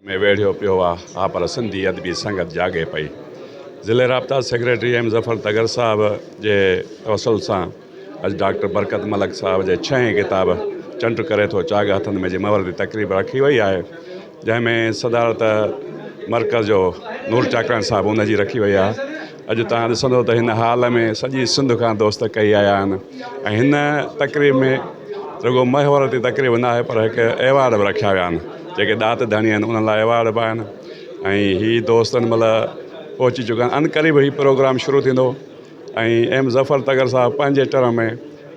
۾ ويڙهيو پيو آ ها پر سنڌي ادبي سنگت جاڳي پئي. ضلعي رابطا سيڪريٽري ايم ظفر تڳر صاحب جي توسل سان اڄ ڊاڪٽر برڪت ملڪ صاحب جي ڇهين ڪتاب چنڊ ڪري ٿو چاڳ هٿن ۾ جي مهورتي تقريب رکي وئي آهي جنهن ۾ صدارت مرڪز جو نور چاڪراڻي صاحب ان جي رکي وئي آهي اڄ توهان ڏسندو ته هن هال ۾ سڄي سنڌ کان دوست ڪهي آيا آهن ۽ هن تقريب ۾ رڳو مهورتي تقريب نه آهي پر هڪ ايوارڊ به رکيا ويا آهن جيڪي ڏات ڌڻي آهن انهن لاء ايوارڊ به آهن ۽ هي دوست هن مهل پهچي چڪا آهن عنقريب هي پروگرام شروع ٿيندو ۽ ايم ظفر تڳر صاحب پنهنجي ٽرم ۾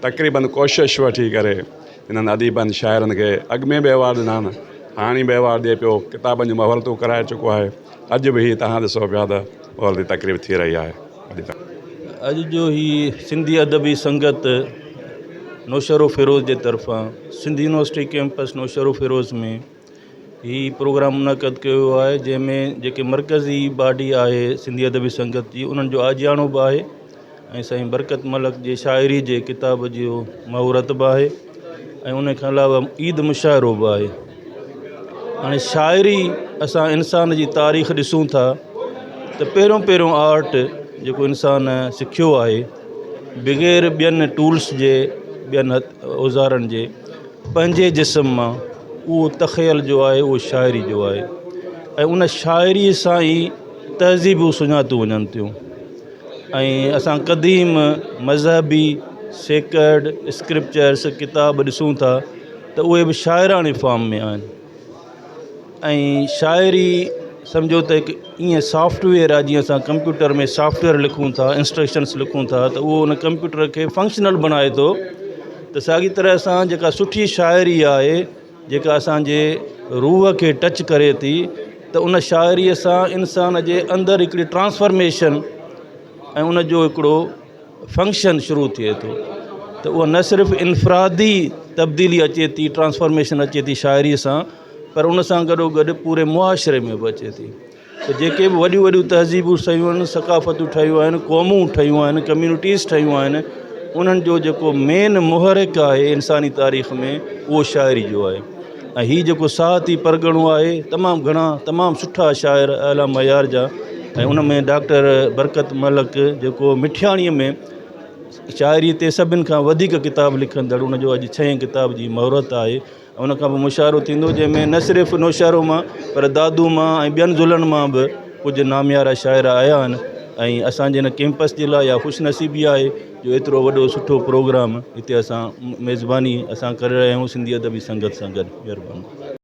تقريبن ڪوشش وٺي ڪري انهن اديبن شاعرن کي اڳ ۾ به ايوارڊ ڏنا آهن هاڻي به ايوارڊ ڏئي پيو ڪتابن جون مهورتون ڪرائي چڪو آهي اڄ به هي توهان ڏسو پيا ته مهورتي تقريب ٿي رهي آهي. اڄ جو هي سنڌي ادبي سنگت نوشهروفيروز جي طرفان سنڌ يونيورسٽي ڪيمپس نوشهروفيروز ۾ هي پروگرام منعقد ڪيو ويو آهي جنهن ۾ جيڪي مرڪزي باڊي آهي سنڌي ادبي سنگت جي انهن جو آجياڻو به آهي ۽ سائين برڪت ملڪ جي شاعري جي ڪتاب جو مهورت به آهي ۽ ان کان علاوه عيد مشاعرو به آهي هاڻي شاعري اسان انسان جي تاريخ ڏسون ٿا ته پهريون پهريون آرٽ جيڪو انسان سکيو آهي بغير ٻين ٽولس جي ٻين اوزارن جي پنهنجي جسم مان اهو تخيل جو آهي اهو شاعري جو آهي ۽ ان شاعري سان ئي تهذيبون سڃاتيون وڃن ٿيون ۽ اسان قديم مذهبي سيڪرڊ اسڪرپچرس ڪتاب ڏسون ٿا ته اهي به شاعراڻي فارم ۾ آهن ۽ شاعري سمجهو ته هڪ ائين سافٽ ويئر آهي جيئن اسان ڪمپيوٽر ۾ سافٽ ويئر لکون ٿا انسٽرڪشنس لکون ٿا ته اهو ان ڪمپيوٽر کي فنڪشنل بڻائي ٿو ته ساڳي طرح سان جيڪا سٺي شاعري آهي جيڪا اسان جي روح کي ٽچ ڪري ٿي ته ان شاعريء سان انسان جي اندر هڪڙي ٽرانسفارميشن ۽ ان جو هڪڙو فنڪشن شروع ٿئي ٿو ته اها نه صرف انفرادي تبديلي اچي ٿي ٽرانسفارميشن اچي ٿي شاعريء سان پر ان سان گڏو گڏ پوري معاشري ۾ به اچي ٿي. ته جيڪي به وڏيون وڏيون تهذيبون ٺهيون آهن ثقافتون ٺهيون آهن قومون ٺهيون آهن ڪميونٽيز ٺهيون آهن انهن جو جيڪو مين محرڪ آهي انساني تاريخ ۾ اهو شاعري جو آهي ۽ هي جيڪو ساهتي پرڳڻو آهي تمام گهڻا تمام سٺا شاعر اعليٰ معيار جا ۽ ان ۾ ڊاڪٽر برڪت ملڪ جيڪو مٺياڻيء ۾ شاعري تي سڀن کان وڌيڪ ڪتاب لکندڙ ان جو اڄ ڇهين ڪتاب جي مهورت آهي ان کان پوء مشاعرو ٿيندو جنهن ۾ نه صرف نوشهرو مان پر دادو مان ۽ ٻين ضلعن مان به ڪجهه ناميارا شاعر آيا آهن ۽ اسان جي هن ڪيمپس جي لاء اها خوش نصيبي آهي جو ايترو وڏو سٺو پروگرام هتي اسان ميزباني اسان ڪري رهيا آهيون سنڌي ادبي سنگت سان گڏ مهرباني.